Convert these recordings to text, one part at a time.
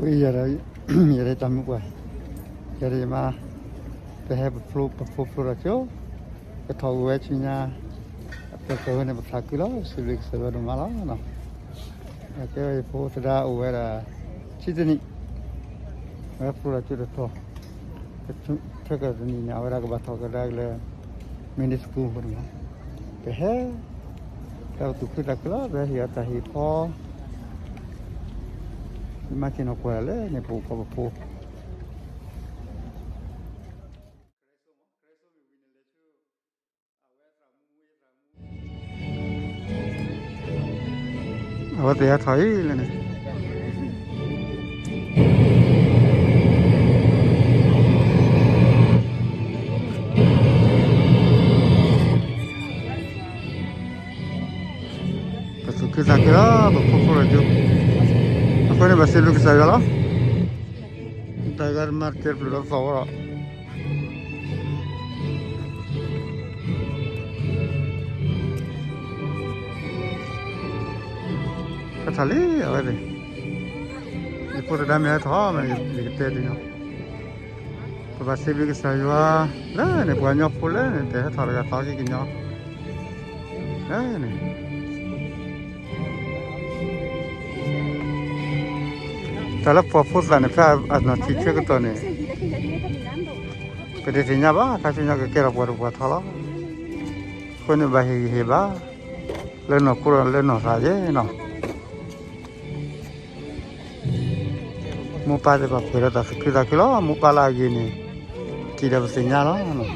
ဝဲယၤဒီး ယၤဒီးတၢ်မုၢ်ပှၢ် ယၤဒီးယမါ ပဟဲပဖိဖျိဒီးကၠိ ပထီၣ်ဝဲဆူညါ အပၢၤကဝဲန့ၣ် ပသးခုလီၤ စံးဘျုးကစၢ်ယွၤဒိၣ်မးလီၤ. ကဲဝဲယဖိသဒါအိၣ်ဝဲဒၣ် ဆံတနံၣ် ဝဲဖျိဒီးကၠိတထီၣ် ထွဲကတနံၣ်န့ၣ် အဝဲဒၣ်ကဘၣ်ထီၣ်ကဒါက့ၤလၢ Monday school န့ၣ်လီၤ. ပဟဲ တၢ်သူၣ်ခုသးခုလီၤ ပဟဲဟ့ၣ်အီၤတၢ်ဟ့ၣ်ခီ ယမါက့ၤနီၢ်ကွၢ်လၢန့ၣ် ပအိၣ်ကီးပဖိ အဝဲသ့ၣ်ဟဲထီၣ်အံၤလၢန့ၣ် ပသူၣ်ခုသးခုလီၤ ပဖိဖျိဒီးကၠိ အဃိန့ၣ် ပစံးဘျုးကစၢ်ယွၤလီၤ တၢ်ဂၤတမၤတကဲတပျုာ်လီၤသီၣ်ဝဲဒီး ဟဲထီၣ်လံ အဝဲသ့ၣ် ယဖိသဒါမ့ၢ်ဟဲထီၣ်မ့ၢ် ယကတဲဒ်န့ၣ် ပဘၣ်စံးဘျုးကစၢ်ယွၤ လၢန့ၣ် ပှၤကညီဖိလၢန့ၣ် တဟဲထီၣ်တဂၤသီခံကညီ လၢန့ၣ် တၢ်လၢပှၤဖိသၣ်န့ၣ် ဖဲအနီၢ်ထံၣ်ဆၢကတီၢ်န့ၣ် ပတသ့ၣ်ညါဘၣ် ခါဆူညါကကဲထီၣ်ပှၤတပှၤထီလီၤ. အဃိန့ၣ်ဘၣ်ဟ့ၣ်ဂံၢ်ဟ့ၣ်ဘါ လၢနီၢ်ခိဒီးလၢနီၢ်သးယဲနီၤ မိၢ်ပၢ်သ့ၣ်တဖၣ်ပှဲၤဒီးတၢ်သူၣ်ခုသးခုလီၤ. မိၢ်ပၢ်လၢအဂ့ၤန့ၣ် ထံၣ်ဒီးပသ့ၣ်ညါလီၤ.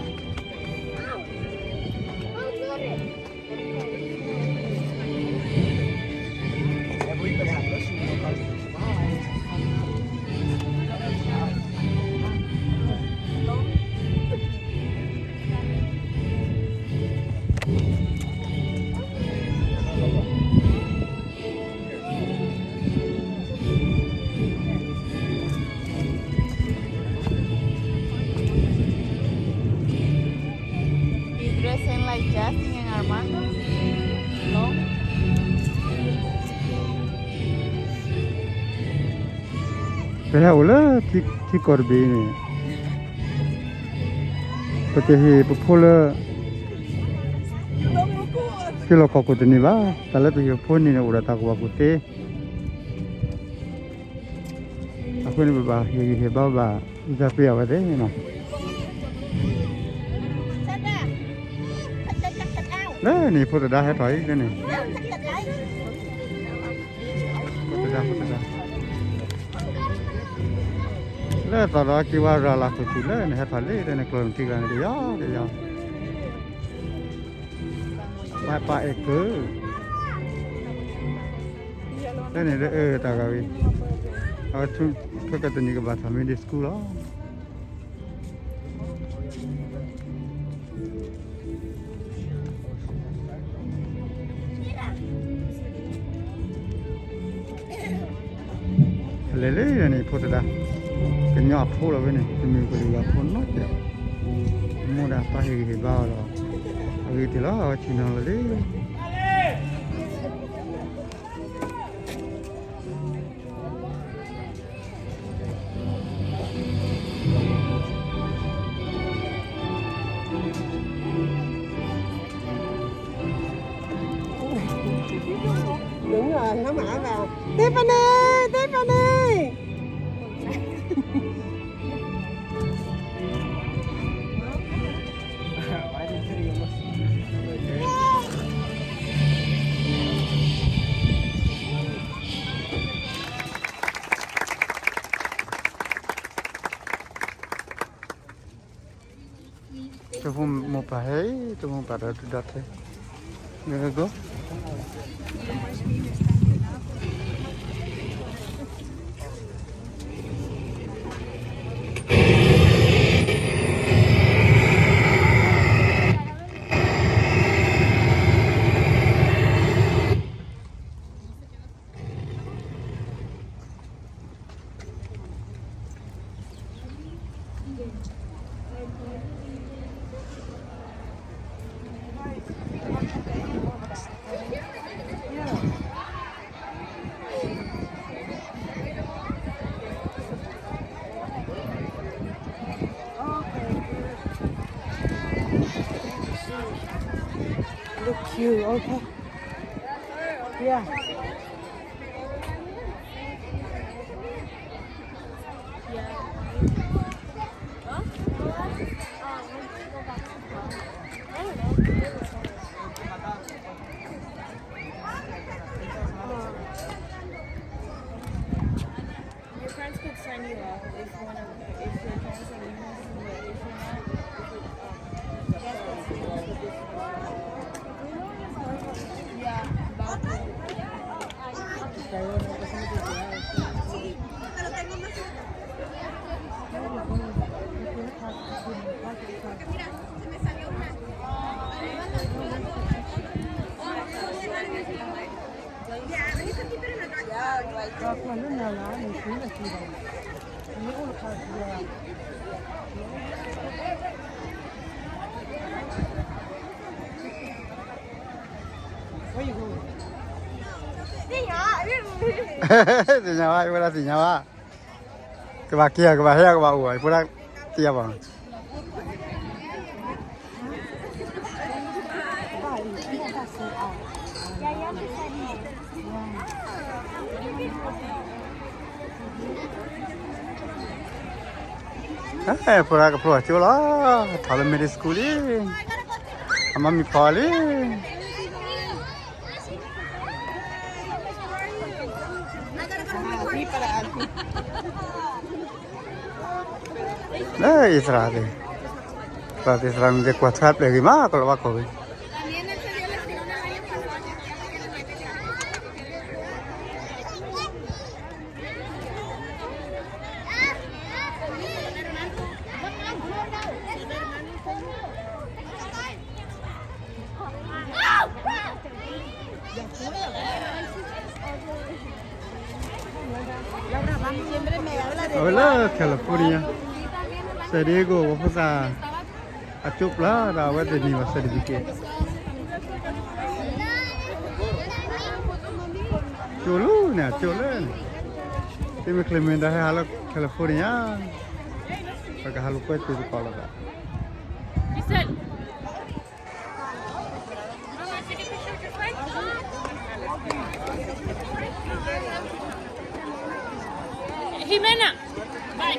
He's dressing like Justin and Armando. No? ပဟဲအိၣ်လၢထံကီၢ်တဘ့ၣ်အံၤန့ၣ် ပကဟ့ၣ်ပဖိလၢ ဟ့ၣ်လီၤခီၣ်ခိၣ်တန့ၢ်ဘၣ်. တၢ်လၢပဟ့ၣ်ပဖိန့ၣ်န့ၣ် အိၣ်ဒီးတၢ်ကူၣ်ဘၣ်ကူၣ်သ့ အဃိန့ၣ် ပဘၣ်ဟ့ၣ်ဂံၢ်ဟ့ၣ်ဘါဘၣ် ဦးစားပေး အဝဲသ့ၣ်နီၤ. လၢန့ၣ် ဖိသဒါဟဲထီၣ်အံၤလၢန့ၣ် ဖိသဒါ ဖိသဒါ လၢသီၣ်ဒီးက့ၤဝဲရၤလီၤခိၣ်ဆူၣ်လၢန့ၣ် ဟဲထီၣ်လံ လၢန့ၣ် ကျီၢ်နုာ်ထံကျါန့ၣ် တယီတယီ ပၢ်ပၢ်အဲၣ်ကုၢ် လၢန့ၣ်လၢအၢတၢ်ဂၤဝံၤ အဝဲထွဲကတနံၣ်ကဘၣ်ထီၣ် Monday school လီၤ. လဲၤလံန့ၣ် ဖိသဒါ ကညီအဖိလီၤဝဲန့ၣ် တမ့ၢ်ပှၤတဂၤဖိနီတဘျီ မိၢ်ဒၣ်ပၢ်ဟ့ၣ်ဂံၢ်ဟ့ၣ်ဘါအီၤဒီး အဂ့ၤတ့ၢ်လီၤ အဝဲဆ့ၣ်နီၤလီၤလံ Đúng rồi, nó mãi vào. Tiffany, Tiffany. Tơ mô pa hê, tơ mô pa đó, đó thế. Gơ gơ. You okay? Yeah. Your parents could sign you out if you wanna, if your parents are leaving us, but if you're not, if it, um, that's what's in the business. Yeah, about the Where you going? သ့ၣ်ညါဘၣ်, ယဝဲဒၣ်သ့ၣ်ညါဘၣ်. ကဘၣ်က့ၤ ကဘၣ်ဟဲ ကဘၣ်အိၣ် ယဖိဒၣ်တယၤဘၣ်. ဖိဒၣ်ကဖျိအကၠိလီၤ, ထီၣ်လၢ middle school လံ, အမၤမံၤဖီလံ. လၢအံၣ်သရၣ်သ့ၣ်, သရၣ်သ့ၣ်သရၣ်မုၣ်သ့ၣ် ကွၢ်ထွဲပျဲၢ်ဂ့ၤမး ကလီၤဘၣ်ခိၣ်ဂ့ၤ. အဝဲလၢ California, San Diego ဝဲဖိသၣ် အကၠိပျၢ်ဒီး အဝဲသ့ၣ်န့ၢ်ဘၣ် certificate. ကၠိလၢန့ၣ် အကၠိလၢန့ၣ်, သုမ့ၢ်ချ့မ့ၢ်ဒီး ဟဲဟးလၢ California, ပကဟးလိာ်ကွဲတုၤသကိးလိာ်သး. Jimena, bye.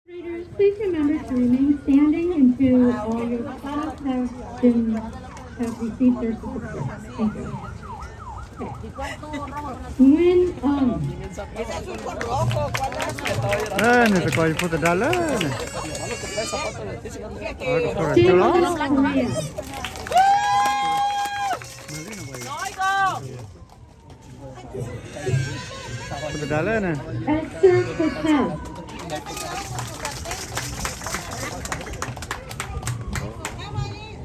Leaders, please remember to remain standing until all your class have been, have received their certificates. Thank you. Okay. When, um, လၢန့ၣ်တကီၢ် ယဖိသဒါလၢန့ၣ်, Daniel Correa. ဖိသဒါလၢန့ၣ်, Esther Patel.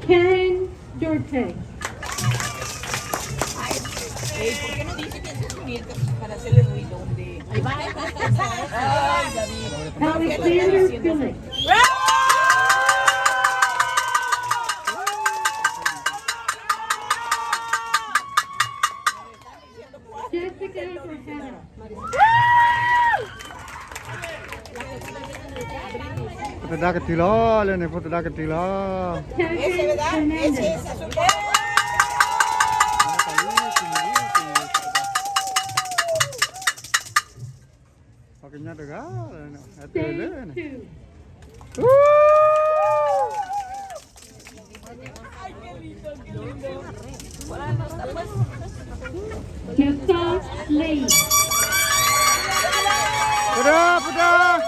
Karen Dorte. Alexander Phillips. Jessica Rosado. ဖိသဒါကတုၤလီၤ, လၢန့ၣ် ဖိသဒါကတုၤလီၤ. Kevin Fernandez. ပှၤကညီတဂၤ, Stage two. Joseph Lee. ဖိဒိၣ်, ဖိဒိၣ်.